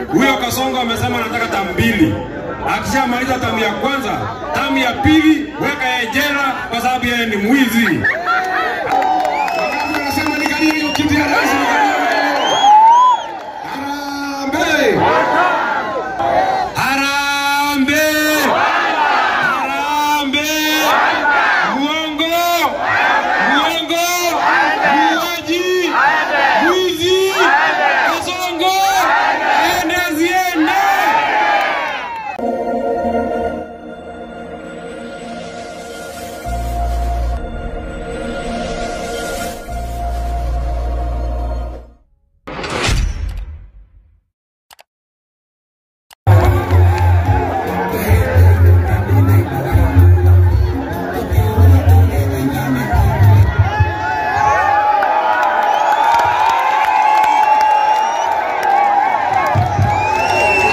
Huyo Kasongo amesema anataka tamu mbili. Akishamaliza tamu ya kwanza, tamu ya pili weka yeye jela kwa sababu yeye ni mwizi. Wangapi wanasema nikalie hiyo kiti ya rais? Harambee! Harambee! Harambee! Muongo! Muongo! Muuaji! Mwizi! Kasongo! Ende ziende!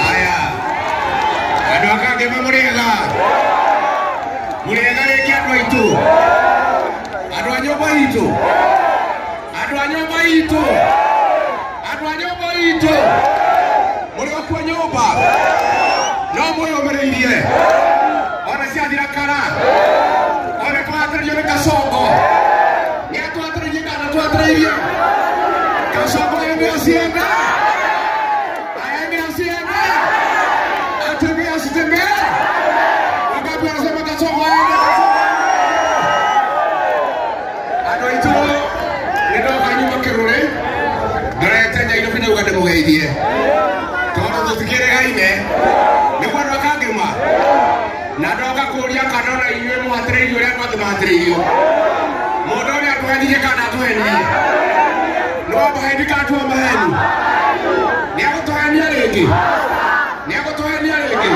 Aya, andå a Kangema må rä ega må rä ega rä ngä andå aitå andå a nyå mba itå andå a nyå mba itå andå a nyå mba itå må rä okuo nyå mba no mwä yå mä rä irie ona ciathira kara ona twahatĩrĩrio nĩ Kasongo nĩ atwahatĩrĩirie kana twatĩrĩirie Kasongo ende aciende aende aciende atembee asitembee? Wangapi wanasema Kasongo aende? Kasongo aende. Andå aitå nä ndoka nyuma kä rå rä ndorete Nyairobi nauga ndä må geithie tondå tå tikä rä gaine nä mwendwa Kangema na ndoka kå ria kana ona inyuä mwatä rä irio å rä a andå angä mahatä rä irio må ndå å rä a atåhenirie kana atåhenirie nä wamaheni kana tuwamaheni nä agå tåhenia rä ngä nä agå tåhenia rä ngä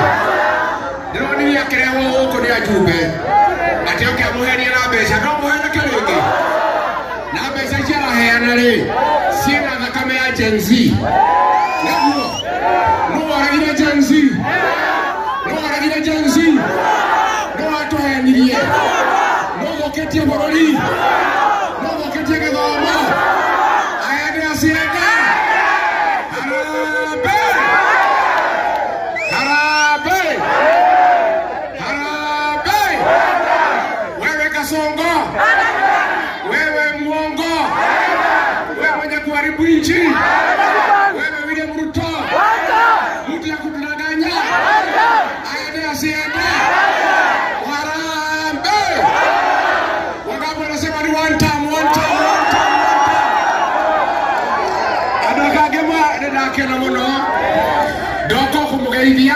ndĩronire akĩrehwo gũkũ nĩ ajumbe atĩ oke amũhenie na mbeca no mũheneke rĩngĩ na mbeca icio araheana rĩ ciĩna thakame ya Gen Z nĩguo nũ woragire Gen Z nũ woragire Gen Z nũ watũhenirie nũ thũkĩtie bũrũri nũ thũkĩtie gĩthomo aende aciende. Harambee! Harambee! Harambee! Wewe Kasongo, wewe mwongo, wewe mwenye kuharibu nchi, wewe William Ruto, mtu ya kutudanganya, aende asiende. Harambee! Wangapi wanasema ni one time, one time, one time, one time? Andå a Kangema nä ndakena må no ndoka kå må geithia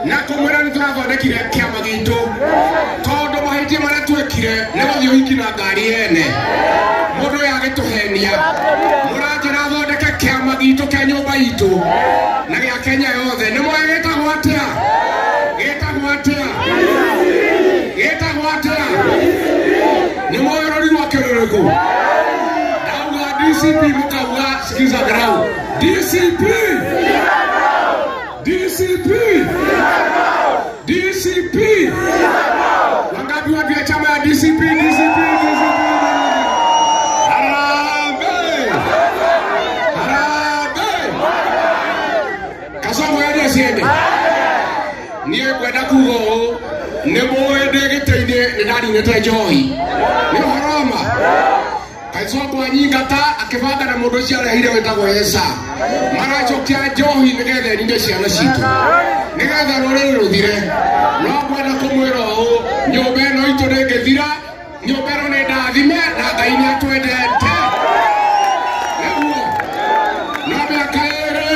na kå mwä ra nä tå rathondekire kä ama gitå tondå mahätia marä a twekire nä gå thiä å hiki na ngari ene må ndå å yå agä tå henia må ranjä ra thondeke kä ama gitå kä a nyå mba itå na gä a Kenya yothe nä moä gä tagwo atä a gä tagwo atä a gä tagwo atä a nä moä rori rwa kä rå rä kå ndauga DCP mukauga sikiza grau DCP DCP DCP wangapi watu ya chama ya DCP DCP DCP Harambee! Harambee! Kasongo aende asiende niä ngwenda kuga å nä måä ndä gä tä-inä nä ndarinä njohi nä å horo ma Kasongo anyingata akĩbanga na mũndũ ũcio arehire wĩtagwo Esa maracokia njohi nĩgetha ĩnine ciana citũ nĩgetha rũrĩrĩ rũthire no ngwenda kũmwĩra ũũ nyũmba ĩno itũ ndĩngĩthira nyũmba ĩno nĩ ndathime na Ngai nĩ atwendete nĩguo no mĩaka ĩrĩ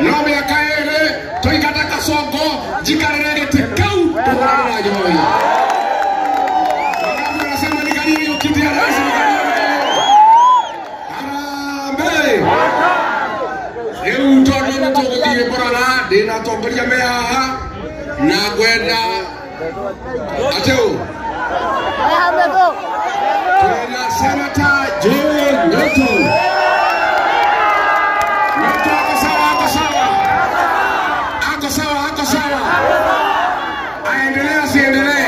no mĩaka ĩrĩ tũingate Kasongo njikarĩre gĩtĩ kĩu tũhũrane na njohi. Wangapi wanasema nikalie hiyo kiti ya rais? Nikalie, nikalie. Harambee! Rĩu tondũ nĩ tũgũthiĩ Murang'a ndĩna atongoria me haha na ngwenda atĩ ũ twĩna Senator Joe Nyoto. Nyoto ako sawa, ako sawa, ako sawa, ako sawa, aendelee asiendelee?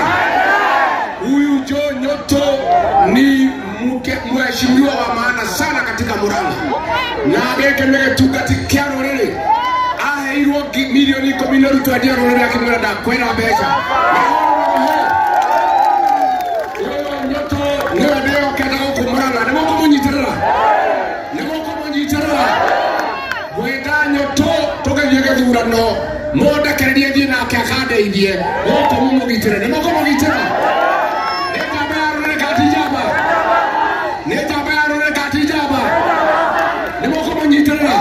Huyu Joe Nyoto ni mheshimiwa wa maana sana katika Murang'a na gĩkĩ nĩ gĩtungati kĩa rũrĩrĩ. milioni 10 na Ruto endia rũrĩrĩ akĩmwĩra ndakwĩra mbeca. Nyoto nĩwe ndĩyokenda gũkũ Murang'a, nĩ mũkũmũnyitĩrĩra, nĩ mũkũmũnyitĩrĩra. Ngwenda Nyoto tũgĩthiĩ gĩthurano mũndekererie thiĩ nake akandeithie gũkũ mũmũgitĩre, nĩ mũkũmũgitĩra. Nĩ njamba ya rũrĩrĩ kana ti njamba? Nĩ njamba ya rũrĩrĩ kana ti njamba? Nĩ mũkũmũnyitĩrĩra?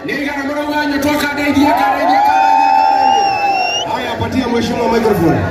Nĩ igana mũrauga Nyoto akandeithie, akandeithie, akandeithie. Haya, patia mheshimiwa microphone.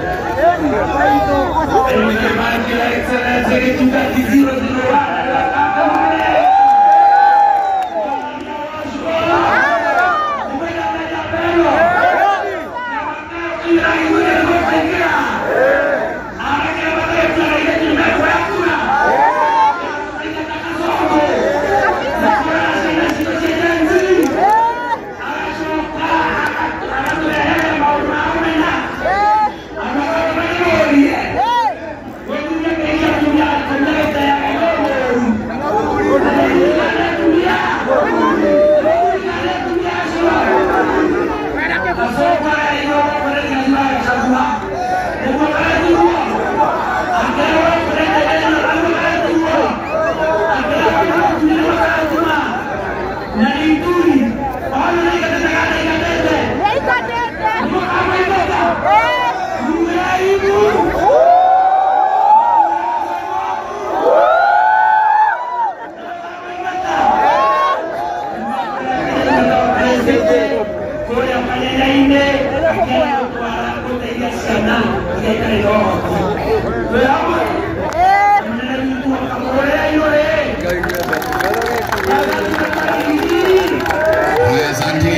Haya, asante.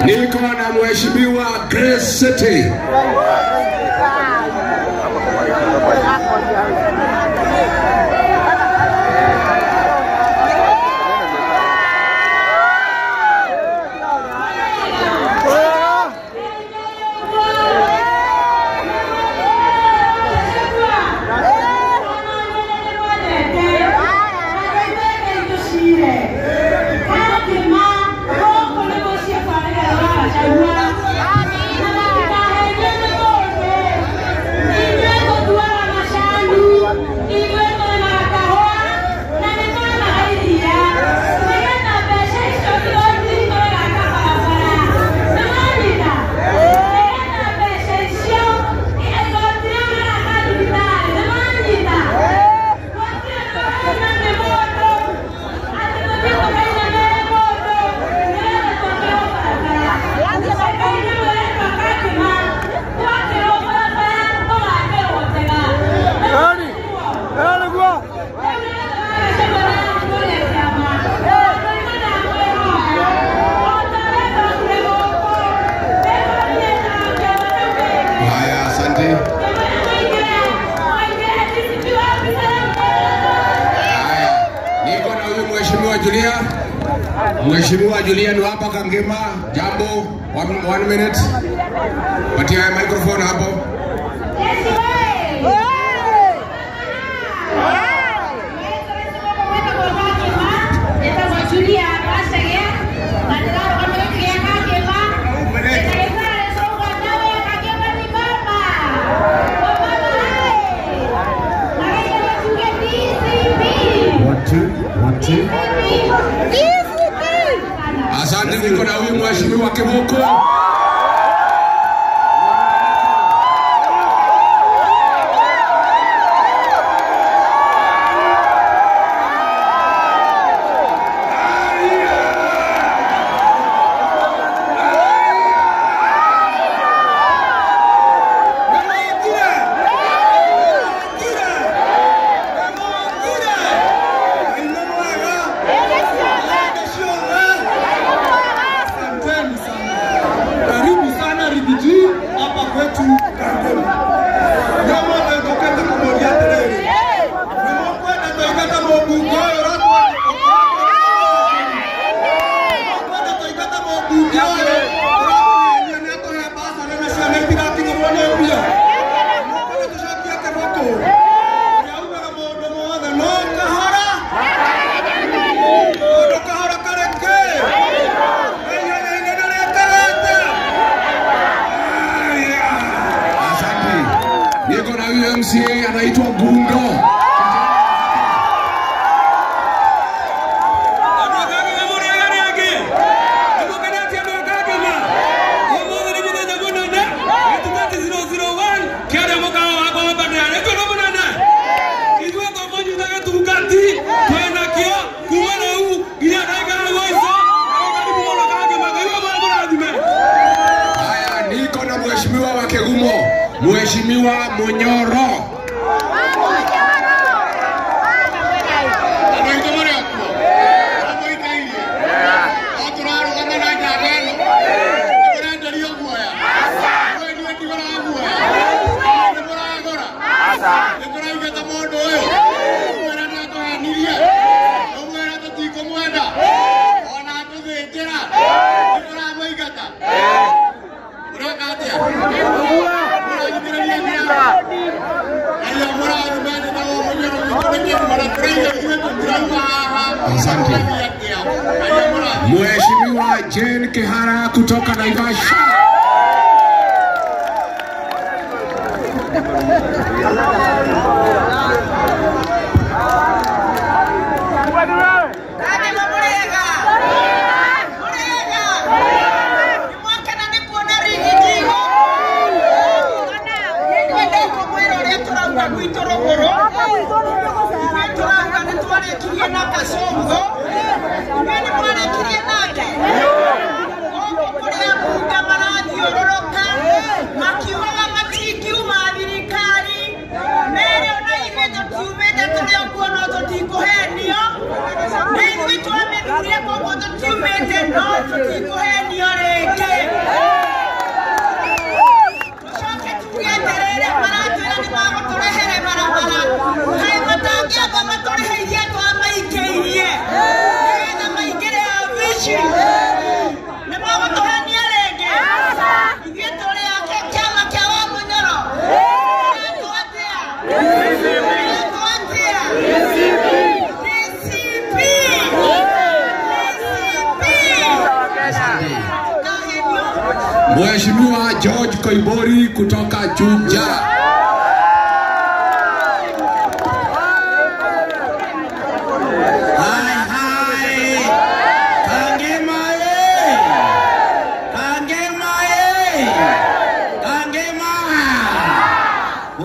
Niko na mheshimiwa Grace City. Haya, asante. Haya, niko na huyu mheshimiwa Julia. Mheshimiwa Julia ni hapa Kangema. Jambo, one minute. Patia microphone hapo. One, two, one, two. Asante, niko na huyu mheshimiwa Kiboko. MCA anaitwa Gundo. Haya, niko na mheshimiwa wa Kegumo, Mheshimiwa Munyoro. Asante. Mheshimiwa Jane Kihara kutoka Naivasha. Mheshimiwa George Koimburi kutoka Juja. Hai hai. Kangema ye. Kangema ye. Kangema.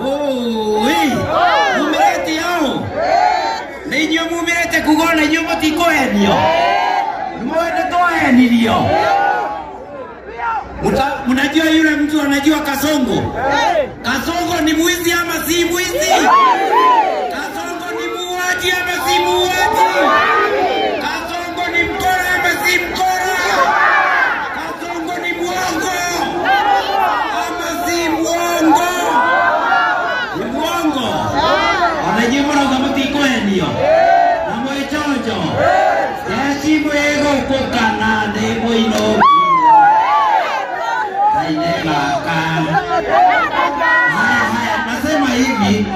Oi. Mumirete yao. Nĩ inyuĩ mumĩrĩte kuga ona inyuĩ mũtikũhenio. Nĩmwende twahenirio. Mnajua yule mtu anajua Kasongo. Kasongo ni mwizi ama si mwizi? Kasongo ni muuaji ama si muuaji? Kasongo ni mkora ama si mkora? Kasongo ni mwongo ama si mwongo? Ni mwongo. Wanajua mrauga mũtikũhenio. Na mwĩchonjo. Jeshi mwĩgũkũ kana nĩ mũinũki. Haya, nasema hivi,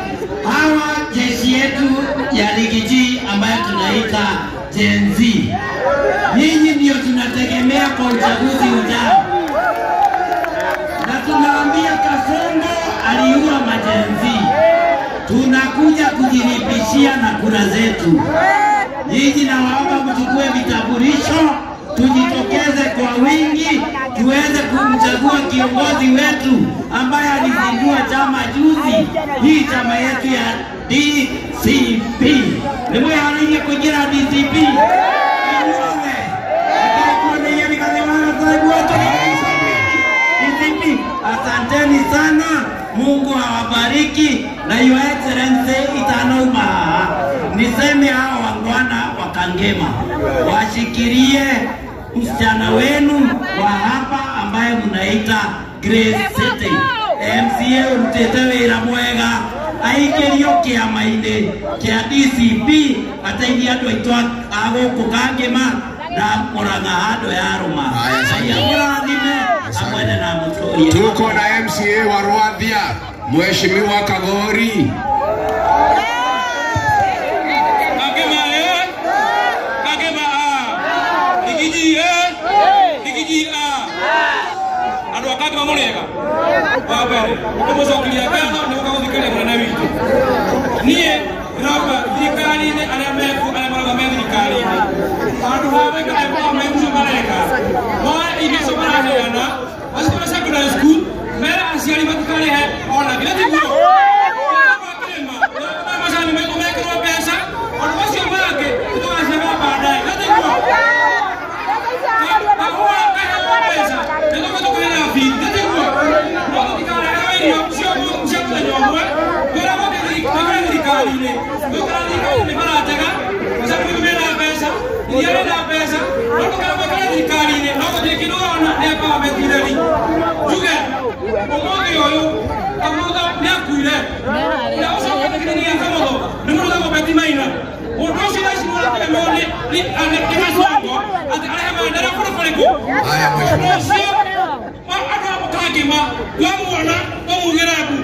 hawa jeshi yetu ya Ligi G ambayo tunaita Gen Z, nyinyi ndio tunategemea kwa uchaguzi ujao, na tunaambia Kasongo aliua maGen Z, tunakuja kujilipishia na kura zetu. Nyinyi nawaomba mchukue vitambulisho, tujitokeze kwa wingi tuweze kumchagua kiongozi wetu ambaye alizindua chama juzi, hii chama yetu ya DCP. Nimwe kuingira DCP. DCP. Asanteni sana, Mungu awabariki na Your Excellency itanauma. Niseme hao wangwana wa Kangema washikilie msichana wenu wa hapa ambaye mnaita Grace City. MCA urutĩte wĩra mwega, aikĩrio kĩama-inĩ kĩa DCP, ateithie andũ aitũ a gũkũ Kangema na Murang'a handũ ya rũma. Ngai amũrathime amwene na amũtũrie. Tuko na MCA wa Rwathia, Mheshimiwa Kagori. Kangema eh? Kangema a. Ligiji eh? Ligiji a. Andũ a Kangema mũrĩega? Wa mbere nĩkũmũcokeria ngatho nĩ gũka gũthikĩrĩria mũnene witũ. Niĩ ndĩrauga thirikari-inĩ arĩa mekuo arĩa marauga me thirikari-inĩ handũ ha gwĩka empowerment icio mareka moe irio icio maraheana macitware secondary school mere aciari matikarĩhe ona githĩ tiguo? Macani maitũ mekĩrwo mbeca ũndũ macio mangĩ nĩtũgaciaga baadaye githĩ tiguo? Kahũa kaheagwo mbeca nĩtũka tũkarĩha bithi githĩ tiguo? No tũtikareheo irio cia mũthenya ũmwe twĩragwo twĩkĩre thirikari-inĩ twĩkĩra thirikari-inĩ maratega macani maitũ mena mbeca iria rĩna mbeca no tũkarĩa thirikari-inĩ no gũtirĩ kĩndũ ũrona nĩ empowerment theri. Njuge ũmũthĩ ũyũ Kamotho nĩakuire ũrĩa ũcokanagĩrĩria Kamotho nĩ mũndũ wĩtagwo Betty Maina. Mũndũ ũcio thaa ici nĩũrategemewo nĩ Kasongo atĩ arehe maendeleo kũndũ kũrĩkũ. Haya, mheshimiwa. Ũndũ ũcio andũ a Kangema twamuona tũmugĩre mbu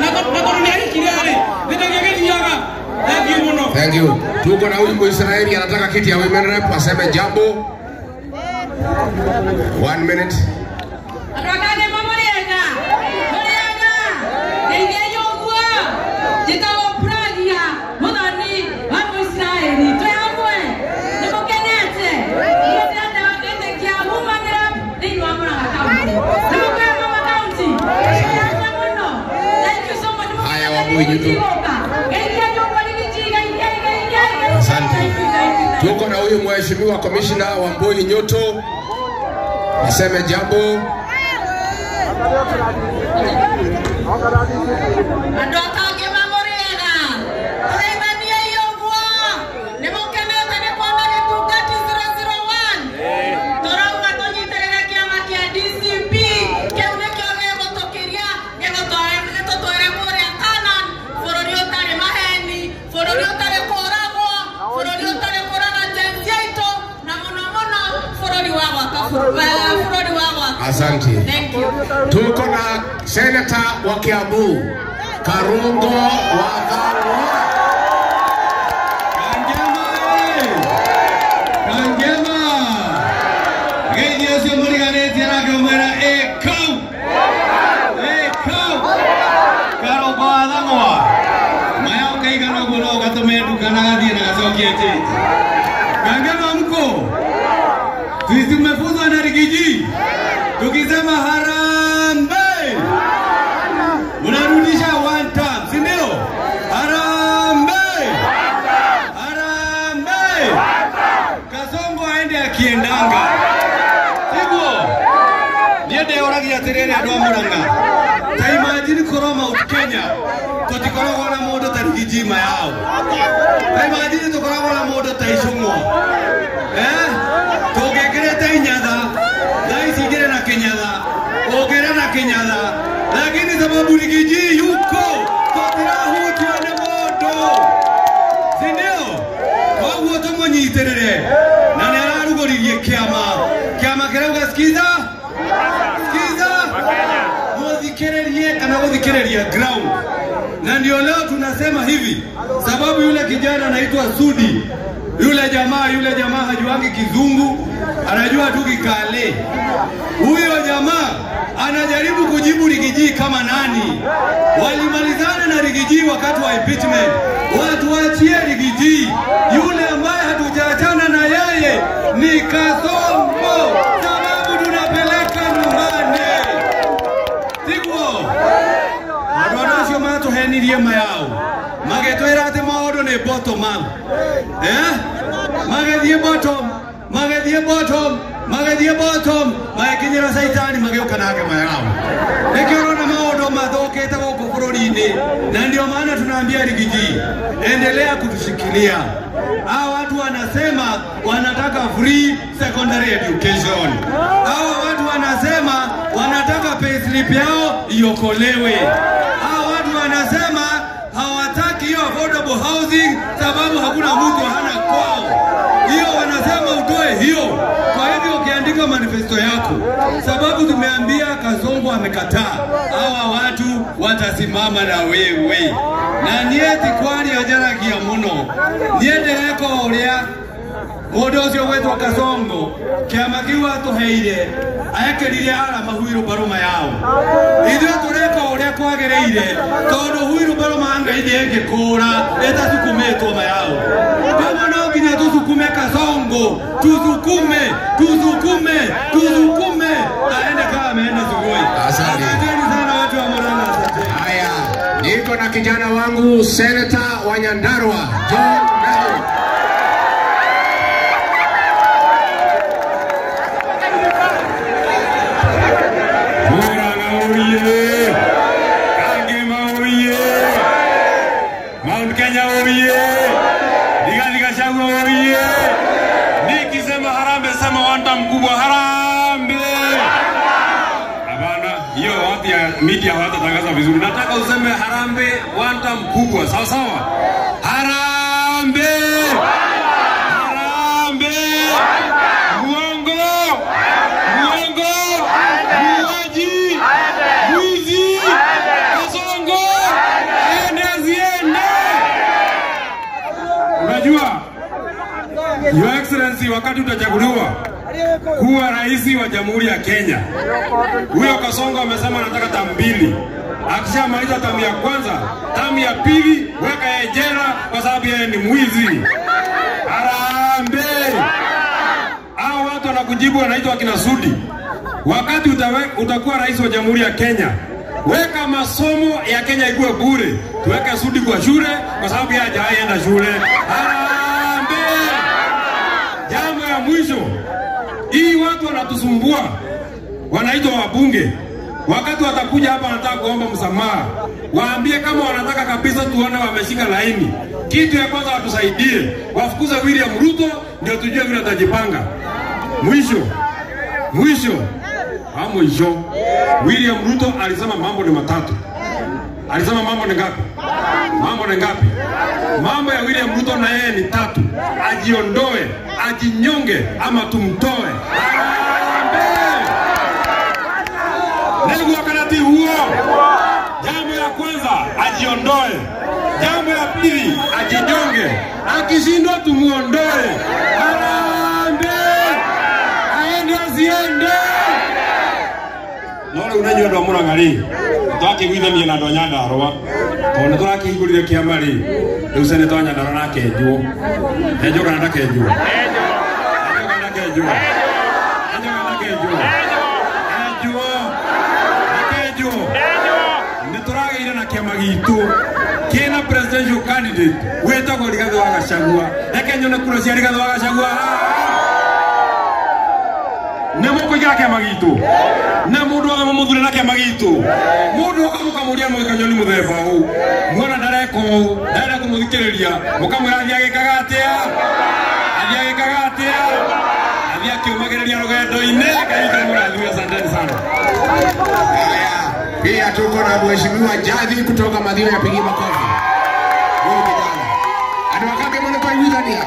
na tondũ nĩahikire rĩ nĩtakĩo gĩthiaga. Thank you mũno. Thank you. Tuko na huyu Mwisraeli anataka kiti ya women rep aseme jambo. 1 minute. Andũ a Kangema mũrĩega? Mũrĩega? Ngeithiai ũguo. Njĩtagwo Puragia Mũthoni wa Mũisiraeli. Twĩ hamwe? Nĩ mũkenete? Niĩ ndĩrenda gĩtĩ kĩa woman rep thĩinĩ wa Murang'a County. Nĩ mũkwĩra mama county? Twĩ hamwe mũno. Thank you so much. Haya, Wambui Nyutu. Ngeithiai ũguo Rigiji, geithiai, geithiai, geithiai. Asante. Thank you, thank you, thank you. Tuko na huyu mheshimiwa commissioner Wambui Nyutu aseme jambo. Andũ a Kangema mũrĩega? Tũgeithaniei ũguo. Nĩ mũkenete nĩ kuona gĩtungati 001? Tũrauga tũnyitĩrĩre kĩama kĩa DCP, kĩu nĩkĩo gĩgũtũkĩria, gĩtũtware kũrĩa Canaan, bũrũri ũtarĩ maheni, bũrũri ũtarĩ kũragwo, bũrũri ũtarĩ kũraga Gen Z aitũ, na mũno mũno bũrũri wa gwaka bũrũri wa gwaka. Asante. Thank you. Tuko na senator wa Kiambu Karungo wa Thang'wa. Kangema ĩ! Kangema! Geithia ũcio mũriganĩtie nake ũmwĩra ĩ kau! Ĩ kau! Karũngo wa Thang'wa. Maya ũkaigana ũguo no ũgatũme nduka na gathiĩ na gacokie change. Kangema mko? Sisi tumefunzwa na Rigiji. Tukisema harambee unarudisha one time, si ndio? Harambee! Harambee! Kasongo aende akiendanga. Siguo? Niĩ ndĩyũragia atĩrĩrĩ andũ a Murang'a. Ta imagine korwo Mount Kenya tũtikoragwo na mũndũ ta Rigiji Mayao. Ta imagine tũkoragwo na mũndũ ta Icũng'wa. Tũngĩkĩrĩte inyatha, thaa ici ingĩrĩ na kĩnyatha, ũngĩrĩ na kĩnyatha, lakini sababu Rigiji yuko tũtirahutio nĩ mũndũ, si ndio? Koguo tũmũnyitĩrĩre na nĩ ararugũririe kĩama, kĩama kĩrauga skiza skiza, muthikĩrĩrie kana gũthikĩrĩria ground. Na ndio leo tunasema hivi, sababu yule kijana anaitwa Sudi, yule jamaa hajuangi Kizungu, anajua tu Kikale. Huyo jamaa anajaribu kujibu Rigiji kama nani. Walimalizana na Rigiji wakati wa impeachment. Watu waachie Rigiji. Yule ambaye hatujaachana na yeye ni Kasongo, sababu tunapeleka nyumbani. Tiguo? Andũ arĩa acio matũhenirie mayao magĩtwĩra atĩ maũndũ nĩ bottom up. Magĩthiĩ bottom, magĩthiĩ bottom, magĩthiĩ bottom, magĩkinyĩra caitani magĩũka nake mayao. Nĩkĩo ũrona maũndũ mathũkĩte gũkũ bũrũri-inĩ, na ndio maana tunaambia Rigiji, endelea kutushikilia. Hawa watu wanasema wanataka free secondary education. Hawa watu wanasema wanataka payslip yao iokolewe. Hawa watu wanasema hawataki hiyo affordable housing sababu hakuna mtu hana kwao. Hiyo wanasema utoe hiyo. Kwa hivyo ukiandika manifesto yako, sababu tumeambia Kasongo amekataa, hawa watu watasimama na wewe. Na niĩ ti kwaria njaragia mũno, niĩ ndĩreka o ũrĩa Mundu ucio gwetwo Kasongo kiama kiu atuheire ekerire arama huirubaruma yao. Ithuĩ tũreka ũrĩa kwagĩrĩire tondũ huirubaruma Ngai ndĩngĩkũra ĩtacukumĩtwo ma yao. Koguo no nginya tũcukume Kasongo, tusukume, tusukume, tusukume aende kama ameenda Sugoi. Asanteni sana watu wa Murang'a, asanteni. Haya, niko na kijana wangu Senator wa Nyandarua John Mbadi. Murang'a oye! Kangema oye! Mount Kenya oye! Rigathi Gachagua oye! Nikisema harambee, sema wanta mkubwa, harambee! Hapana, hiyo watu ya media hawatatangaza vizuri. Nataka useme harambee wanta mkubwa, sawa sawa? Harambee! Harambee! Muongo! Muongo! Muuaji! Mwizi! Kasongo! Ende asiende! Unajua, Your Excellency, wakati utachaguliwa kuwa rais wa Jamhuri ya Kenya, huyo Kasongo amesema anataka tamu mbili. Akishamaliza tamu ya kwanza, tamu ya pili weka yeye jela kwa sababu yeye ni mwizi. Harambee! Hao watu wanakujibu wanaitwa akina Sudi. Wakati utakuwa rais wa Jamhuri ya Kenya, weka masomo ya Kenya ikuwe bure. Tuweke Sudi kwa shule kwa sababu yeye hajawahi enda shule. Harambee! Jambo ya mwisho, hii watu wanatusumbua, wanaitwa wabunge. Wakati watakuja hapa wanataka kuomba msamaha, waambie kama wanataka kabisa tuone wameshika laini. Kitu ya kwanza watusaidie, wafukuze William Ruto ndio tujue vile watajipanga. Mwisho, mwisho, mwisho, William Ruto alisema mambo ni matatu. Alisema mambo ni ngapi? Mambo ni ngapi? Mambo ya William Ruto na yeye ni tatu. Ajiondoe, ajinyonge ama tumtoe. Harambee! Negu wakati huo. Jambo ya kwanza ajiondoe. Jambo ya pili ajinyonge. Akishindwa tumuondoe. Harambee! Aende asiende. No rĩu na inyuĩ andũ a Murang'a rĩ, twakĩiguithania na andũ a Nyandarũa tondũ nĩ tũrakĩhingũrire kĩama rĩ, rĩu seneta wa Nyandarũa nakenjwo. Enjwo kana ndakenjwo? Enjwo kana ndakenjwo? Enjwo kana ndakenjwo? Enjwo. Ndakenjwo. Nĩ tũragĩire na kĩama gitũ kĩna presidential candidate wĩtagwo Rigathĩ wa Gachagua. Reke nyone kura cia Rigathĩ wa Gachagua haha. Nĩ mũkũingĩra kĩama gitũ na mũndũ wothe mũmũthure na kĩama gitũ, mũndũ oka mũkamũria mũgĩkanyoni mũthemba ũũ, muona ndareka ũũ, ndarenda kũmũthikĩrĩria, mũkamwĩra athiĩ agĩkaga atĩa, athiĩ agĩkaga atĩa, athiĩ akĩũmagĩrĩria rũgendo-inĩ. Ngai kamũrathime, asanteni sana. Haya, pia tuko na mheshimiwa Jathi kutoka Mathioya, pigie makofi. Huyu kijana. Andũ a Kangema nĩ twaiguithania.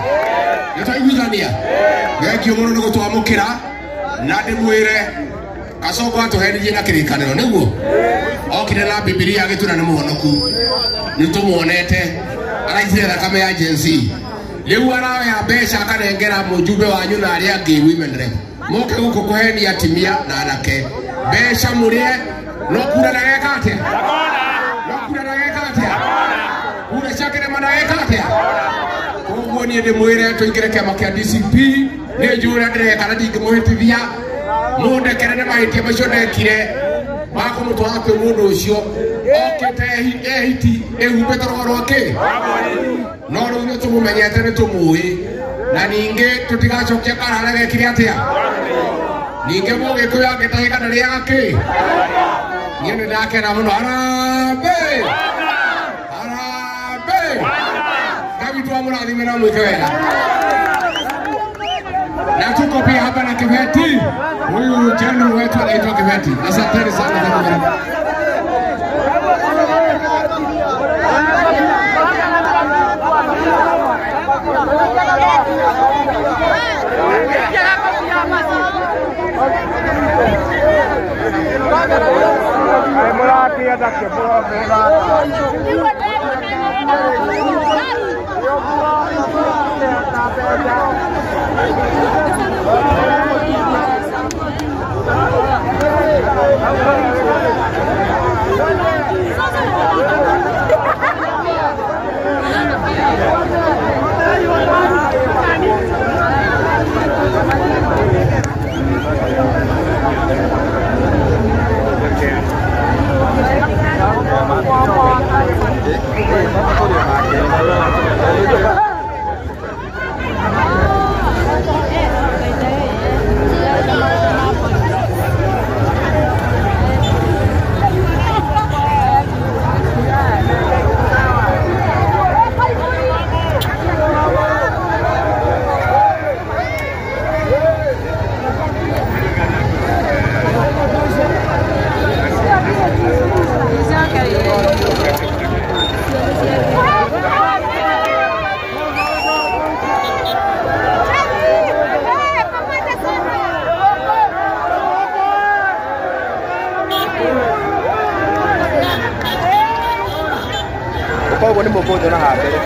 Nĩ twaiguithania. Thengiũ mũno nĩ gũtwamũkĩra na ndĩmwĩre Kasongo atũhenirie na kĩrĩkanĩro nĩguo okire na Bibilia agĩtura nĩ mũhonoku, nĩ tũmuonete araitire thakame ya Gen Z, rĩu aroya mbeca akanengera mũjumbe wanyu na arĩa angĩ women rep moke gũkũ kũhenia atimia na anake mbeca mũrĩe, no kura ndageka atĩa, no kura ndageka atĩa, kura ciake nĩ manageka atĩa. Koguo niĩ ndĩmwĩre tũingĩre kĩama kĩa DCP, nĩ njũĩ ũrĩa ndĩreka na ndingĩmũhĩtithia, mũndekere nĩ mahĩtia macio ndekire ma kũmũtwara kwĩ mũndũ ũcio okĩte ehiti ĩhumbĩte rũga rwake, no rĩu nĩ tũmũmenyete, nĩ tũmũĩ, na ningĩ tũtigacokia kara harĩa gekire atĩa. Ningĩ mũgĩkũyũ angĩtahĩka ndarĩaga kĩ. Niĩ nĩ ndakena mũno. Harambee! Harambee! Ngai witũ amũrathime na mwĩke wega. Na tuko pia hapa na Kibeti. Huyu general wetu anaitwa Kibeti. Asanteni sana kwa kuja. Koguo nĩ mũkũnjona haha mbere.